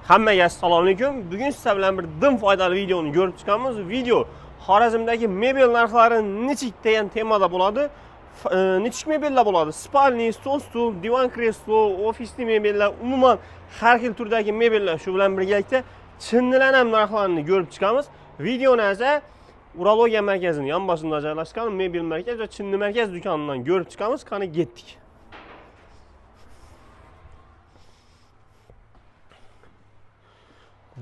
Hammaga assalomu alaykum. Bugun sizlar bilan bir dim foydali videoni ko'rib chiqamiz. Video Xorazmdagi mebel narxlari nechik degan temada bo'ladi. Nechik mebellar bo'ladi? Spalni, stol, stul, divan, kreslo, ofisli mebellar, umuman har xil turdagi mebellar shu bilan birgalikda chinnilar ham narxlarini ko'rib chiqamiz. Videoni esa Urologiya markazining yonboshida joylashgan mebel markaz va Chinni markaz do'konidan ko'rib chiqamiz. Qani ketdik.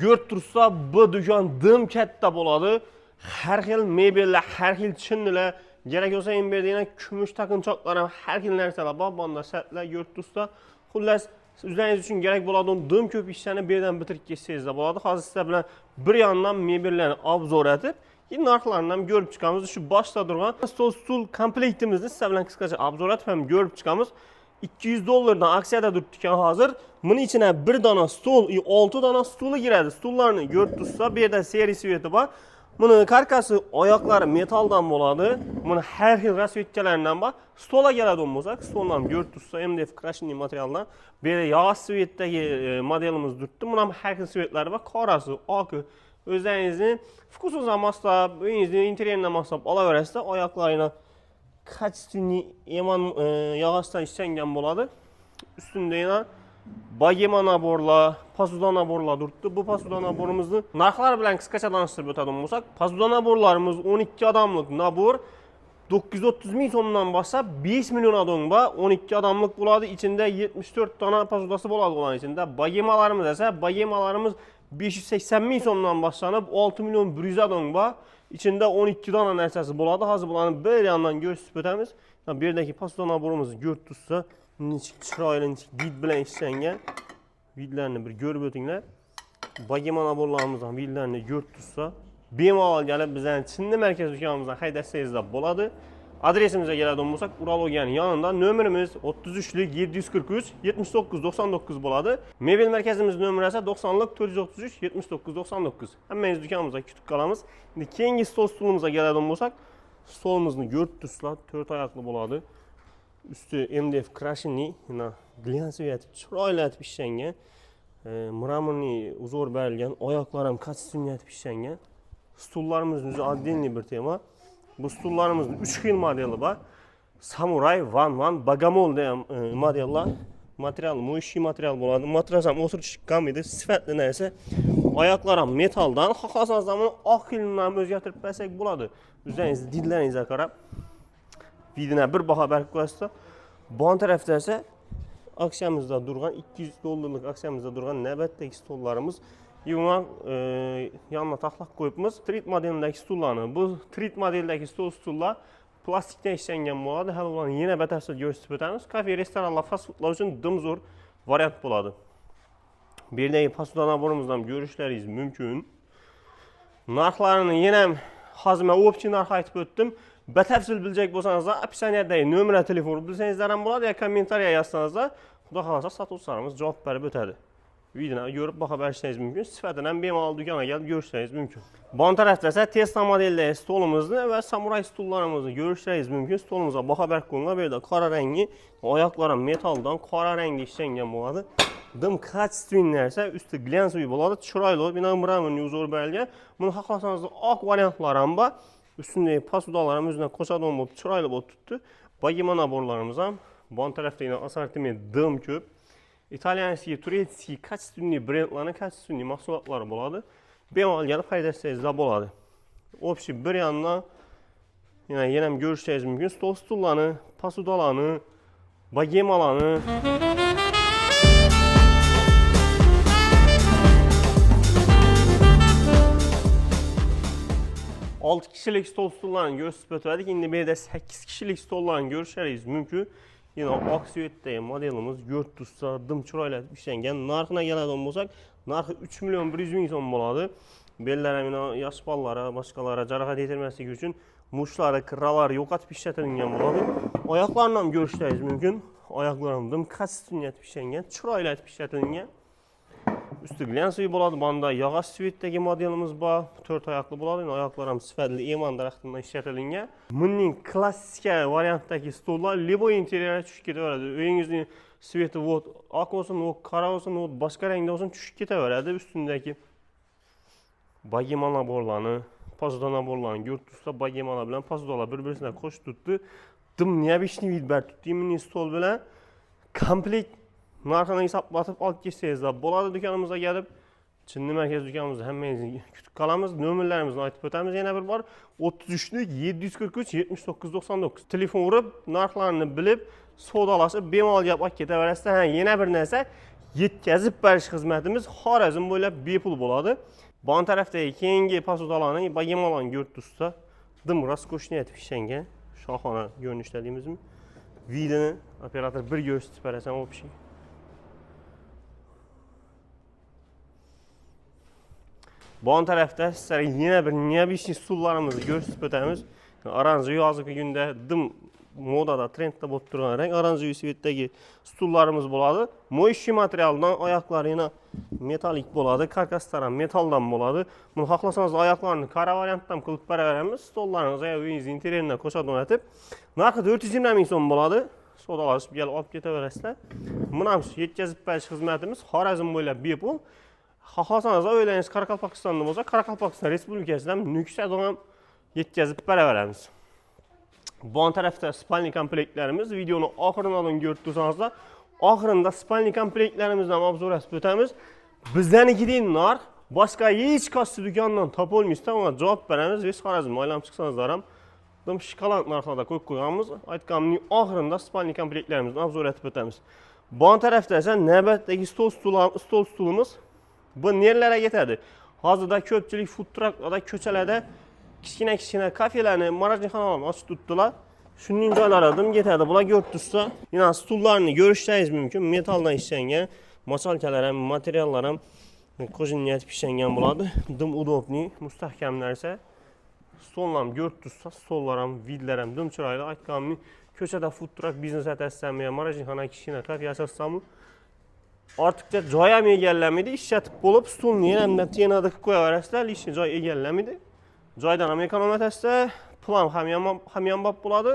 Ko'rib tursa, bu do'kon dim katta bo'ladi. Har xil mebellar, har xil chinnilar, kerak bo'lsa ham bu yerda yana kumush taqinchoqlar ham, har xil narsalar bor. Bunda shatlar ko'rib tursa, xullas o'zlaringiz uchun kerak bo'ladigan dim ko'p ishlarni bu yerdan bitirib ketsangiz bo'ladi. Hozir sizlar bilan bir yondan mebellarni obzor etib, keyin narxlarini ham ko'rib chiqamiz. Shu boshda turgan stol stul komplektimizni sizlar bilan qisqacha obzor etib ham ko'rib chiqamiz. 200 dollardan aksiyada turibdi ekan hozir. Buni ichine bir dona stol, 6 dona stuli giradi. Stullarni ko'rib tursa, bu yerda seri sveti bor. Buni karkası, oyoqlari metaldan bo'ladi. Buni har xil rasvetkalaridan bor. Stola keladigan bo'lsak, stolni ham ko'rib tursa, MDF krashinli materialdan. Bu yerda yog'och svetdagi modelimiz turibdi. Buni ham har xil svetlari bor. Qorasi, oqi. O'zlaringizni vkusingizga moslab, uyingizni interyerine moslab olaverasizlar. Oyoqlarini качественный eman yog'ochdan ishlangan bo'ladi. Ustunda yana bagema naborlar, pasuda naborlar turibdi. Bu pasuda naborimizni narxlari bilan qisqacha tanishtirib o'tadigan bo'lsak, pasuda naborlarimiz 12 odamlik nabor 930 ming so'mdan boshlab 5 million odamga 12 odamlik bo'ladi. Ichida 74 dona pasudasi bo'ladi ularning ichida. Bagemalarimiz esa, bagemalarimiz 580 ming so'mdan boshlanib 6 million 100 odamga ichida 12 dona narsasi bo'ladi. Hozir bularni bir yandan ko'rsatib o'tamiz. Bu yerdagi pasuda naborimizni ko'rib tursa, nechik chiroyli, nechik vid bilan ishlangan. Vidlarni bir ko'rib o'tinglar. Bagema naborlarimiz ham vidlarni ko'rib tursa, bemalol kelib bizlarning Chinni markaz do'konimizdan haydashsangizlar bo'ladi. Adresimizga keladigan bo'lsak, Urologiyaning yonida nomerimiz 33lik 743 79 99 bo'ladi. Mebel markazimiz nomeri esa 90lik 433 79 99. Hammangiz do'konimizda kutib qolamiz. Endi keyingi stol stulimizga keladigan bo'lsak, stolimizni ko'rib turсizlar, 4 oyoqli bo'ladi. Usti MDF krashinli, mana глянцевый etib, chiroyli etib ishlangan. Мраморный узор berilgan, oyoqlar ham качественный etib ishlangan. Stullarimiz o'zi отдельный bir tema. Bu stullarimizni 3 xil modeli bor. Samuray, Van Van, Bogomol degan modellar. Material моющий material bo'ladi. Matras ham o'tirish edi, sifatli narsa. Oyoqlar ham metaldan. Xohlasangiz buni oq xilini ham o'zgartirib bersak bo'ladi. O'zlaringiz didlaringizga qarab vidina bir baho berib qo'yasizlar. Bu tarafda esa aksiyamizda turgan 200 dollarlik aksiyamizda turgan navbatdagi stollarimiz. Umuman yonina taxlab qo'yibmiz. Street modelidagi stullarni. Bu street modeldagi stol stullar plastikdan ishlangan bo'ladi. Hali ularni yana batafsil ko'rsatib o'tamiz. Kafe, restoranlar, fast foodlar uchun dim zo'r variant bo'ladi. Bu yerdagi pasuda naborimizni ham ko'rishlaringiz mumkin. Narxlarini yana ham hozir men общий narx aytib o'tdim. Batafsil biljak bo'lsangizlar, описаниядagi nomerga telefon bilsangizlar ham bo'ladi, yo kommentariya yozsangizlar, xudo xohlasa sotuvchilarimiz javob berib o'tadi. Videoni ko'rib baho berishingiz mumkin. Sifatini ham bemalol do'konga kelib ko'rishingiz mumkin. Bu tarafda esa Tesla modeldagi stolimizni va samuray stullarimizni ko'rishingiz mumkin. Stolimizga baho berib qo'yinglar. Bu yerda qora rangli, oyoqlar ham metaldan qora rangda ishlangan bo'ladi. Dim качественный narsa, usti глянцевый bo'ladi, chiroyli, bino мраморный узор berilgan. Buni xohlasangiz oq variantlar ham bor. Ustundagi pasudalar ham o'zidan qo'shadigan bo'lib, chiroyli bo'lib turibdi. Bagema naborlarimiz ham bu tarafda yana assortiment dim ko'p. Итальянский, турецкий, качественный brendlarning качественный mahsulotlari bo'ladi. Bemalol kelib haydashsangizlar bo'ladi. Общий bir yandan yana ham ko'rishingiz mumkin. Stol stullarni, pasudalarni, bagemalarni. Olti kishilik stol stullarni ko'rsatib o'tdik. Endi bu yerda 8 kishilik stollarni ko'rishingiz mumkin. Yine oq svetdagi modelimiz ko'rib tursa, dim chiroyli ishlangan. Narxina keladigan bo'lsak, narxi 3 million 100 ming so'm bo'ladi. Bellar ham yana yosh bolalarga, boshqalarga jarohat yetirmasligi uchun mushlari, kiralari yo'qotib ishlatilgan bo'ladi. Oyoqlarini ham ko'rishingiz mumkin. Oyoqlari ham dim качественный etib ishlangan, chiroyli etib ishlatilgan. Usti глянцевый bo'ladi. Bunda yog'och цвет dagi modelimiz bor. 4 oyoqli bo'ladi. Endi oyoqlar ham sifatli eman daraxtidan ishlatilgan. Buning klassika variantdagi stollar любой interyerga tushib ketaveradi. Uyingizning цвет i вот oq bo'lsin, вот qora bo'lsin, вот boshqa rangda bo'lsin, tushib ketaveradi. Ustundagi богема набор larni, посуда набор larni ko'rib tursa, богема lar bilan посуда lar bir-birisine qo'shib turibdi. Dim необычный вид berib turibdi. Buning stol bilan komplekt narxini hisoblatib olib kelsangizlar bo'ladi do'konimizga kelib. Chinni markaz do'konimizda hammangizni kutib qolamiz. Nomerlarimizni aytib o'tamiz yana bir bor. 33 743 79 99. Telefon urib, narxlarni bilib, savdolashib, bemalol gap olib ketaverasizlar. Ha, yana bir narsa, yetkazib berish xizmatimiz Xorazm bo'ylab bepul bo'ladi. Bu tarafdagi keyingi посуда larni, богема larni ko'rib tursa, dim роскошный etib ishlangan. Shohona ko'rinishda deymizmi? Вид ini operator bir ko'rsatib berasan общий. Bu tarafda sizlarga yana bir необычный stullarimizni ko'rsatib o'tamiz. Оранжевый hozirgi kunda dim modada, trendda bo'lib turgan rang оранжевый цвет dagi stullarimiz bo'ladi. Моющий materialdan, oyoqlari yana metalik bo'ladi, karkaslari ham metalldan bo'ladi. Buni xohlasangiz oyoqlarini qora variantdan qilib beraveramiz. Stollaringizni yo uyingiz interyerine qo'shib o'rnatib, narxi 420 ming so'm bo'ladi. Savdolashib kelib olib ketaverasizlar. Buni ham yetkazib berish xizmatimiz Xorazm bo'ylab bepul. Xohlasangiz uylaringiz Qoraqalpog'istonda bo'lsa, Qoraqalpog'iston Respublikasidan Nukusga ham yetkazib beraveramiz. Bu tarafda спальный komplektlarimiz, videoni oxiridan ko'rib tursangizlar, oxirida спальный komplektlarimizdan обзор etib o'tamiz. Bizdanikidek narx boshqa hech qaysi do'kondan topolmaysizlar, unga javob beramiz. Biz Xorazmni aylanib chiqsangizlar ham dim shokolad narxlarda qo'yib qo'yganmiz. Aytganimning oxirida спальный komplektlarimizni обзор etib o'tamiz. Bu tarafda esa navbatdagi stol stulimiz. Bu nerlarga ketadi? Hozirda ko'pchilik food trucklarda, ko'chalarda kichkina kichkina kafelarni, мороженое ochib turibdilar. Shuning joylari dim ketadi. Bular ko'rib tursa, yana stullarni ko'rishingiz mumkin. Metalldan ishlangan, мочалка lar ham, materiallar ham кожаный etib ishlangan bo'ladi. Dim удобный, mustahkam narsa. Stollarni ko'rib tursa, stollar ham, вид lar ham dim chiroyli. Aytganimdek, ko'chada food truck biznes atasizmi yo мороженое kichkina kafe yasasizmi, ortiqcha joy ham egallamaydi. Ishlatib bo'lib, stulni yana tenada qilib qo'yaverasizlar, лишний joy egallamaydi. Joydan ham эконом etasizlar, pul ham hamyonbop bo'ladi,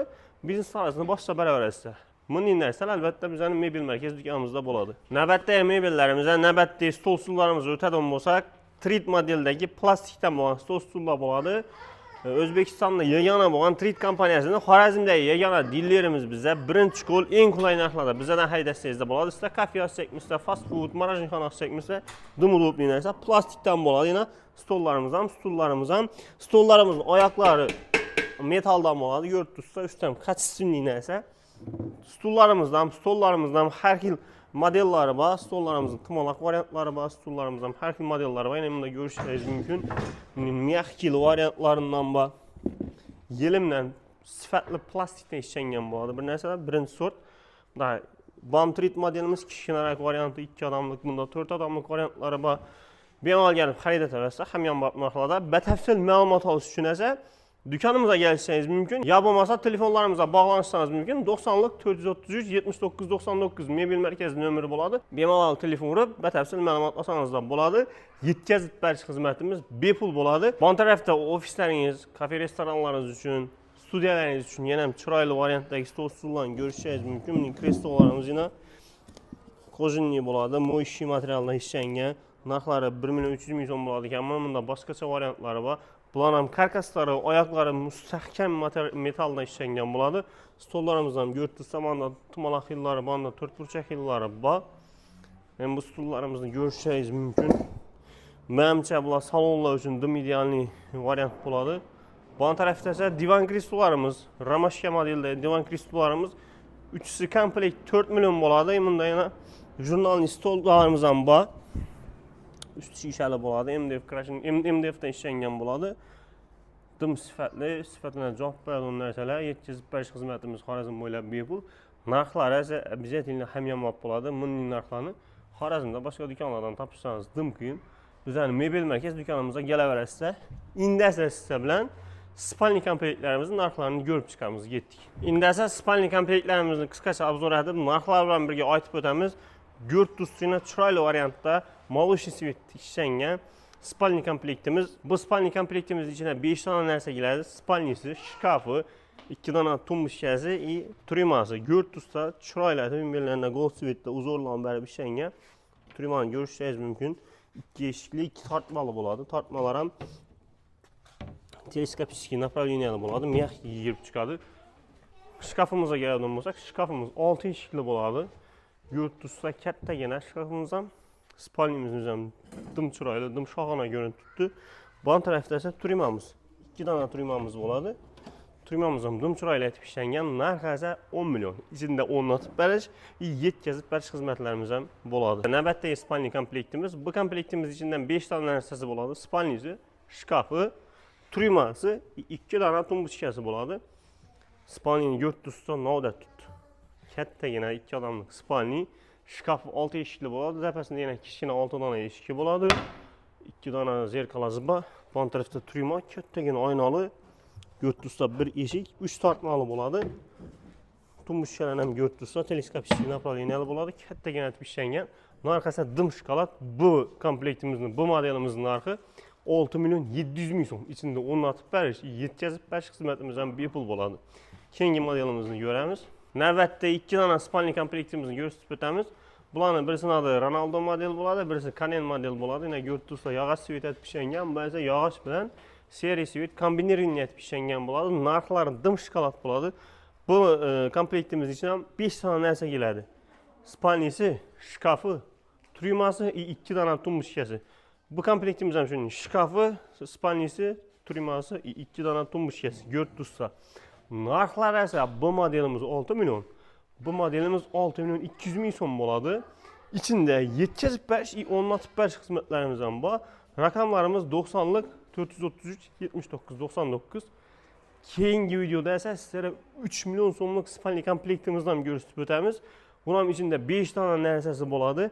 biznes sohasini boshlab boraverasizlar. Bunday narsalar albatta bizning mebel markaz do'konimizda bo'ladi. Navbatdagi mebellarimiz, navbatdagi stol stullarimizni o'tadigan bo'lsak, 3D modeldagi plastikdan bo'lgan stol stullar bo'ladi. O'zbekistonda yagona bo'lgan 3D kompaniyasini Xorazmdagi yagona dilerimiz biza, birinchi qo'l eng qulay narxlarda bizadan haydashsangizda bo'ladi. Sizlar kafe ochsakmizlar, fast food, мороженое ochsakmizlar, dim удобный narsa, plastikdan bo'ladi. Yana stollarimiz ham, stullarimiz ham, stollarimizni oyoqlari metalldan bo'ladi. Ko'rib tursa, ustidan качественный narsa. Stullarimizdan, stollarimizdan har xil modellari bor. Stollarimizning tumaloq variantlari bor, stullarimizdan har xil modellari bor. Yana bunda ko'rishingiz mumkin. Мягкий variantlaridan bor. Yelimdan sifatli plastikdan ishlangan bo'ladi. Bir narsalar birinchi sort. Bunda BAM 3D modelimiz kichkinaroq varianti 2 odamlik, bunda 4 odamlik variantlari bor. Bemalol kelib xarid etaverasizlar hamyonbop narxlarda. Batafsil ma'lumot olish uchun esa do'konimizga kelishingiz mumkin. Yo bo'lmasa telefonlarimizga bog'lanishingiz mumkin. 90 433 79 99 mebel markazi nomeri bo'ladi. Bemalol telefon urib, batafsil ma'lumot olsangizlar bo'ladi. Yetkazib berish xizmatimiz bepul bo'ladi. Bu tarafda ofislaringiz, kafe, restoranlaringiz uchun, studiyalaringiz uchun yana ham chiroyli variantdagi stol stullarni ko'rishingiz mumkin. Buning kreslolarimiz yana кожаный bo'ladi, моющий materialdan ishlangan. Narxlari 1 million 300 ming so'm bo'ladi ekan. Mana bunda boshqacha variantlari bor. Bular ham karkaslari, oyoqlari mustahkam metalldan ishlangan bo'ladi. Stollarimizni ham ko'rib tursa, mana tumaloq xillari, mana to'rtburchak xillari bor. Endi bu stullarimizni ko'rishingiz mumkin. Menimcha bular salonlar uchun dim идеальный variant bo'ladi. Bu tarafda esa divan kreslolarimiz, ромашка modelda divan kreslolarimiz uchisi komplekt 4 million bo'ladi. Bunda yana журнальный stollarimiz ham bor. Usti shishali bo'ladi, MDF крашен, MDF dan ishlangan bo'ladi. Dim sifatli, sifatini javob beradigan narsalar. Yetkazib berish xizmatimiz Xorazm bo'ylab bepul. Narxlari esa обязательно hamyonbop bo'ladi. Buning narxlarini Xorazmda boshqa do'konlardan topishsangiz dim qiyin. Bizani mebel markaz do'konimizga kelaverasizlar. Endi esa sizlar bilan спальный komplektlarimizni narxlarini ko'rib chiqamiz, ketdik. Endi esa спальный komplektlarimizni qisqacha обзор etib, narxlar bilan birga aytib o'tamiz. Ko'rib turibsizlar, chiroyli variantda молочный цвет ishlangan спальный komplektimiz. Bu спальный komplektimiz ichida 5 dona narsa keladi. Спальный si, shkafi, 2 dona тумбочка si и трюмо si. Ko'rib turibsizlar, chiroyli mebellarda gold цвет da узор larni berib ishlangan. Трюмо ni ko'rishingiz mumkin. 2 eshikli, 2 tortmali bo'ladi. Tortmalar ham телескопический направление li bo'ladi. Мягкий yigirib chiqadi. Shkafimizga keladigan bo'lsak, shkafimiz 6 eshikli bo'ladi. Ko'rib tursa, kattagina shkafimiz ham, спальный miz ham dim chiroyli, dim shohona ko'rinib turibdi. Bu tarafda esa трюмо miz. 2 dona трюмо miz bo'ladi. Трюмо miz ham dim chiroyli etib ishlangan. Narxi esa 10 million. Ichida o'rnatib berish, yetkazib berish xizmatlarimiz ham bo'ladi. Navbatdagi спальный komplektimiz. Bu komplektimiz ichidan 5 dona narsasi bo'ladi. Спальный si, shkafi, трюмо si, 2 dona тумбочка si bo'ladi. Спальный ni ko'rib tursa, navdat tutdi. Kattagina ikki odamlik спальный, shkaf 6 eshikli bo'ladi. Zapasida yana kichkina 6 dona eshigi bo'ladi. 2 dona зеркало si bor. Bu tarafda трюмо, kattagina oynali. Ko'rib tursa, bir eshik, 3 tortmali bo'ladi. Тумбочка larni ham ko'rib tursa, телескопический направление li bo'ladi. Kattagina etib ishlangan. Narxi esa dim shokolad. Bu komplektimizni, bu modelimizni narxi 6 million 700 ming so'm. Ichida o'rnatib berish, yetkazib berish xizmatimiz ham bepul bo'ladi. Keyingi modelimizni ko'ramiz. Navbatda 2 dona спальный komplektimizni ko'rsatib o'tamiz. Bularni birisini adi Ronaldo model bo'ladi, birisi Kanen model bo'ladi. Yana ko'rib tursa, yog'och цвет etib ishlangan, bu esa yog'och bilan серый цвет комбинированный etib ishlangan bo'ladi. Narxlari dim shokolad bo'ladi. Bu komplektimiz ichidan 5 dona narsa keladi. Спальный si, shkafi, трюмо si и 2 dona тумбочка si. Bu komplektimiz ham shuning shkafi, спальный si, трюмо si и 2 dona тумбочка si ko'rib tursa. Narxlari esa bu modelimiz 6 million. Bu modelimiz 6 million 200 ming so'm bo'ladi. Ichida yetkazib berish и o'rnatib berish xizmatlarimiz ham bor. Raqamlarimiz 90lik 433 79 99. Keyingi videoda esa sizlarga 3 million so'mlik спальный komplektimizni ham ko'rsatib o'tamiz. Buni ham ichida 5 dona narsasi bo'ladi.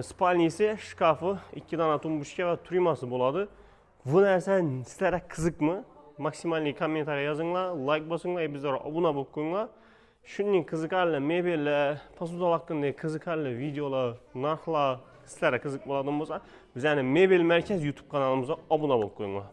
Спальный si, shkafi, 2 dona тумбочка va трюмо si bo'ladi. Bu narsa sizlarga qiziqmi? Максимальный комментарий yozinglar, like bosinglar, bizlarga obuna bo'lib qo'yinglar. Shuning qiziqarli mebellar, посуда haqidagi qiziqarli videolar, narxlar sizlarga qiziq bo'ladigan bo'lsa, bizning Mebel Markaz YouTube kanalimizga obuna bo'lib qo'yinglar.